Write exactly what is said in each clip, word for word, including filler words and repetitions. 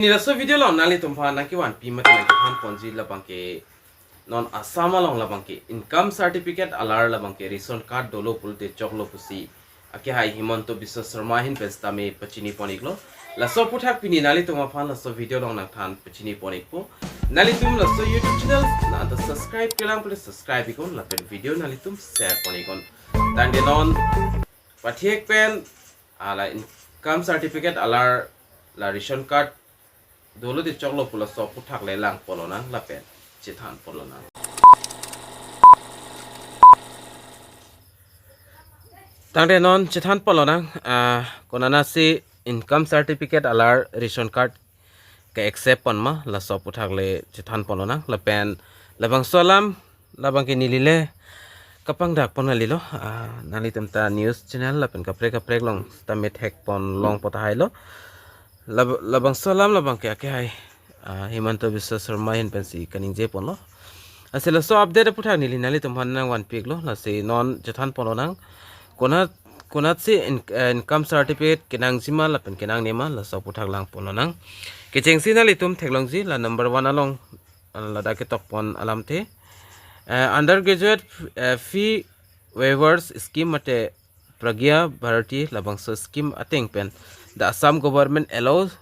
Pini laso video along nanglitum aphan nangkevanpi mate nangkethan ponji labangke non Assam along labangke income certificate alar labangke ration card dolo pulote choklo pusi akehai Himanta Biswa Sarma ahin pen sitame pachini pon iklo. Laso aphuthak pini nanglitum aphan laso video along nangthan pachini pon ikpo. Nanglitum laso YouTube channel nangta subscribe kelang pule subscribe iknon lapen video nanglitum share pon iknon. Tangte non pathek pen ala income certificate alar la ration card dolo te choklo pu laso aphuthak le lang pon lonang lapen chethan pon lonang. Tangte non chethan pon lonang, ah, konatsi income certificate alar ration card ke accept pon ma laso aphuthak le chethan pon lonang lapen labangso alam labangke neli le kapangdak pon kalilo, ah, nanglitum ta news channel lapen kaprek kaprek along sitame thek pon longpo tahai lo. Lab-, labangso alam labangke akehai, ah, Himanta Biswa Sarma ahin pensi kaningje ponlo. Lasi laso update aphuthak neli nanglitum aphan nangvanpi iklo, lasi non chethan pon lonang. Konat, konatsi in-, eh, income certificate kenangji ma lapen kenangne ma laso aphuthak lang pon lonang. Kechengsi nanglitum theklongji la number one along, ah, ladak ketok pon alamthe. Eh, undergraduate, eh, fee waivers scheme mate Pragya Bharati labangso scheme ateng pen the Assam government allows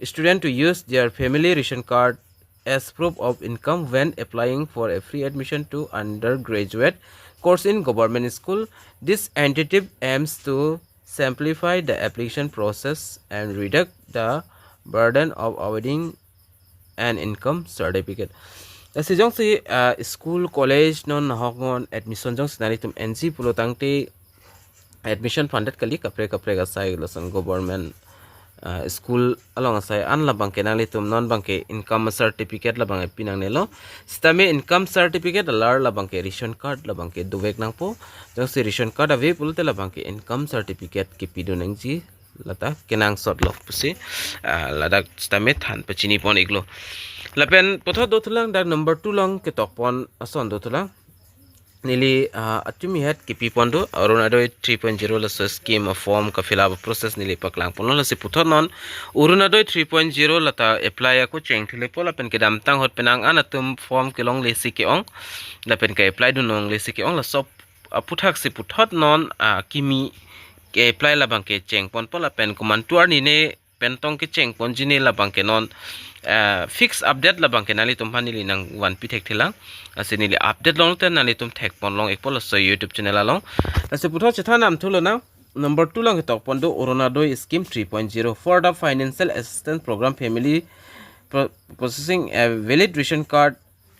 student to use their family ration card as proof of income when applying for a free admission to undergraduate course in government school. This initiative aims to simplify the application process and reduce the burden of awarding an income certificate. Lasi jongsi, ah, school, college non nahok non admission jongsi nanglitum enji pulo tangte admission funded kali kaprek kaprek asai lason government, ah, school along asai an labangke nanglitum non abangke income certificate labang pi nangnelo. Sitame income certificate alar labangke ration card labangke dovek nangpo. Jongsi ration card ave pulote labangke income certificate kepidun nangji lata kenangsotlo pusi, ah, ladak sitame than pachini pon iklo. Lapen puthot dothulang dak number two along ketok pon ason dothulang. Neli, ah, achumi het kepi pon do Orunodoi three point zero laso scheme a form ka fill up process neli paklang ponlo, lasi puthot non Orunodoi three point zero lata apply ako chengthulepo lapen kedamtang ahut penang an atum form kelongle si ke-ong lapen ke-apply dun longle si ke-ong laso aphuthak si puthot non, ah, kimi ke-apply labangke cheng ponpo lapen komantu arni ne pentong kecheng ponji ne labangke non, ah, fix update labangke nanglitum aphan neli nangvanpi thekthelang. Lasi neli update longte nanglitum thek pon long ikpo laso YouTube channel along. Lasi puthot chethan nangthu lonang. Number two along ketok pon do Orunodoi scheme three point zero for the financial assistance program family pro-, possessing a valid ration card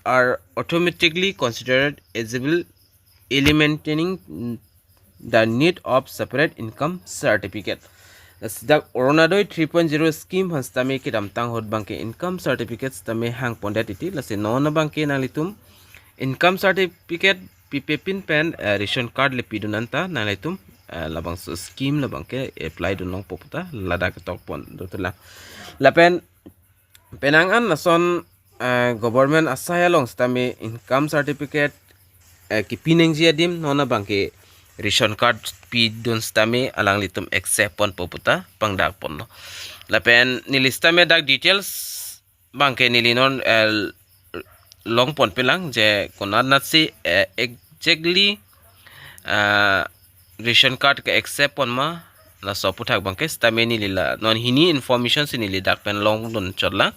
are automatically considered eligible, eliminating the need of separate income certificate. Lasi dak Orunodoi three point zero scheme aphan sitame kedamtang ahut abangke income certificate sitame hang pondet titi, lasi non abangke nanglitum income certificate pipe pin pen, eh, ration card le pidun anta nanglitum, eh, labangso scheme labangke apply dun longpo puta ladak ketok pon dothulang. Lapen penang an lason, eh, government asai along sitame income certificate, eh, kepi nangji adim non abangke ration card pidun sitame alanglitum accept ponpo puta pangdak ponlo. Lapen neli sitame dak details abangke neli non, eh, long pon pelang je konatsi, eh, exactly, ah, ration card ke-accept pon ma laso aphuthak abangke sitame neli la non hini information si neli dak pen longdun chotlang.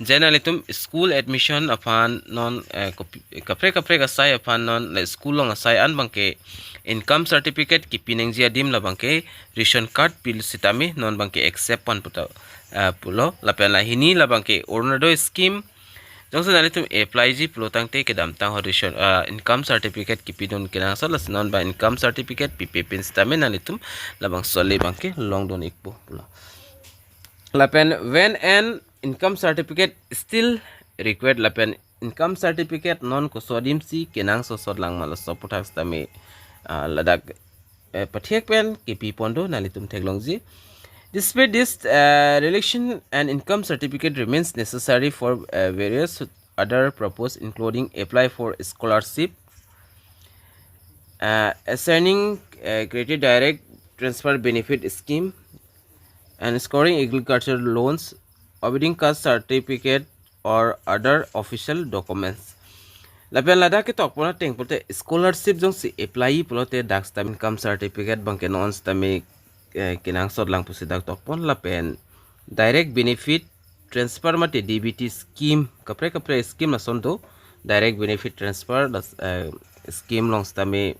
Je nanglitum school admission aphan non, eh, kopi-, kaprek kaprek asai aphan non le school along asai an abangke income certificate kepi nangji adim labangke ration card pil sitame non abangke accept pon puta, ah, pulo lapen la hini labangke Orunodoi scheme jongsi nanglitum apply ji pulo tangte kedamtang ahut ration, ah, income certificate kepidun kenangsot, lasi non abang income certificate pipe pin sitame nanglitum labangso le abangke longdun ikpo pulo. Lapen when an income certificate still required lapen income certificate non koso adim si kenangsot lang ma laso aphuthak sitame, ah, ladak, eh, pathek pen kepi pon do nanglitum theklongji. Despite this, uh, relation, an income certificate remains necessary for, uh, various other purpose, including apply for scholarship, uh, assigning, uh, creative direct transfer benefit scheme, and scoring agriculture loans, avenging caste certificate or other official documents. Lapen ladak ketokpon ateng pulote scholarship jongsi apply pulote dak sitame income certificate abangke non sitame, eh, kenangsot lang pusi dak tokpon. Lapen direct benefit transfer mate D B T scheme, kaprek kaprek scheme lason do, direct benefit transfer das, eh, scheme along sitame,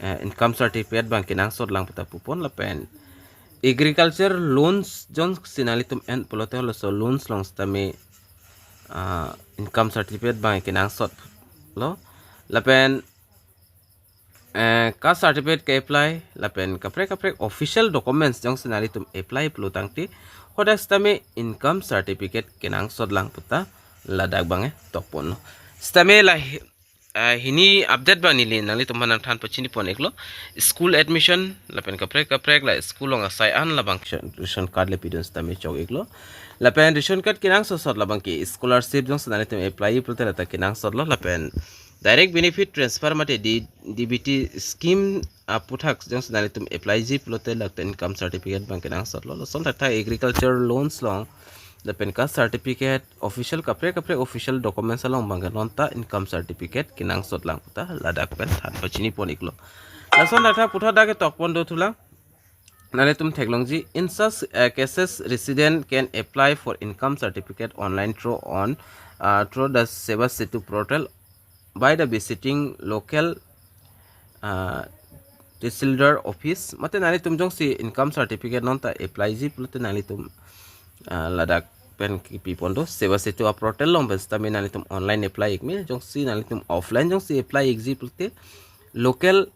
eh, income certificate abang kenangsot lang puta pupon. Lapen agriculture loans jongsi nanglitum en pulote laso loans along sitame, ah, income certificate abang kenangsotlo. Lapen, eh, caste certificate ke-apply lapen kaprek kaprek official documents jongsi nanglitum apply pulo tangte hadak sitame income certificate kenangsot lang puta ladak abangke tokponlo. Sitame la hi-, ah, hini update abang neli nanglitum aphan nangthan pachini pon iklo. School admission lapen kaprek kaprek la school along asai an labang ration card le pidun sitame chok iklo. Lapen ration card kenangsot sot labangke scholarship jongsi nanglitum apply pulote lata kenangsotlo. Lapen direct benefit transfer mate D-, D B T scheme aputhak jongsi nanglitum applyji pulote lata income certificate abang kenangsotlo. Lason thakthak agriculture loans along lapen caste certificate, official kaprek kaprek official documents along abangke non ta income certificate kenangsot lang puta ladak pen than pachini pon iklo. Lason thakthak puthot dak ketokpon dothulang. Nanglitum theklongji, in such, uh, cases, resident can apply for income certificate online through on, uh, through the Seva Setu portal by the visiting local, uh, Tahsildar office. Mate nanglitum jongsi income certificate non ta applyji pulote nanglitum, uh, ladak pen kipipon do, Seva Setu aportal along pen sitame nanglitum online apply ik me, jongsi nanglitum offline jongsi apply ikji pulote local,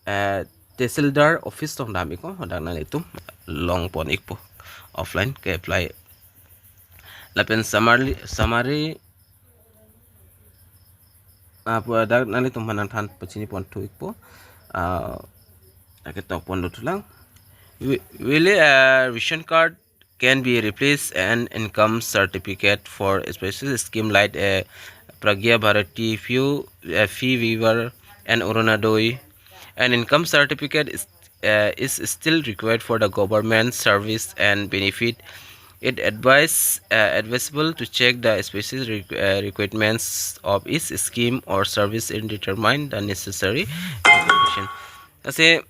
eh, Tahsildar office along dam ikpo, hadak nanglitum longpon ikpo offline ke-apply. Lapen summary, summary, ah, pu hadak nanglitum aphan nangthan pachini ponthu ikpo. Ah, dak ketokpon dothulang. Wi-, will a, uh, ration card can be replaced an income certificate for a special scheme like a Pragya Bharati fee, a fee waiver and Orunodoi. An income certificate is, uh, is still required for the government service and benefit. It advise, uh, advisable to check the specific requ-, uh, requirements of each scheme or service and determine the necessary application. Lasi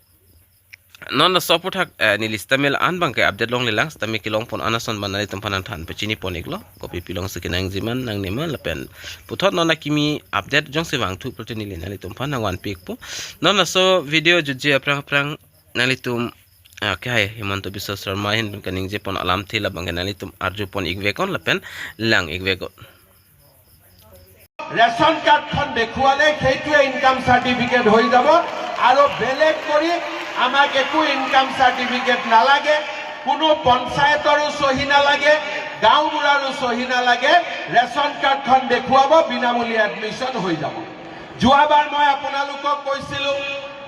non laso aputhak, eh, neli sitame la-an abangke update longlelang, sitame kelongpon an ason abang nanglitum aphan nangthan pachini pon iklo. Kopi pilong si kenangji ma nangne ma lapen puthot non akimi update jongsi vangthu pulote neli nanglitum aphan nangvanpi ikpo. Non laso video jutji aphrang aphrang nanglitum, ah, kehai Himanta Biswa Sarma ahin pen kaningje pon alamthe labangke nanglitum arju pon ikveknon lapen lang ikveknon. Ration কাৰ্ডখন দেখুৱালে সেইটোৱে income certificate হৈ যাব। আৰু বেলেগ কৰি আমাক একো ইনকাম চাৰ্টিফিকেট নালাগে, কোনো পঞ্চায়তৰো চহী নালাগে, গাঁওবুঢ়াৰো চহী নালাগে। ৰেচন কাৰ্ডখন দেখুৱাব, বিনামূলীয়া এডমিশ্যন হৈ যাব। যোৱাবাৰ মই আপোনালোকক কৈছিলো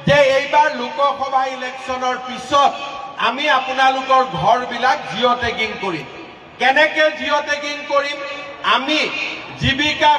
যে এইবাৰ লোকসভা ইলেকশ্যনৰ পিছত আমি আপোনালোকৰ ঘৰবিলাক জিঅ' টেগিং কৰিম। কেনেকে জিঅ' টেগিং কৰিম? আমি জীৱিকা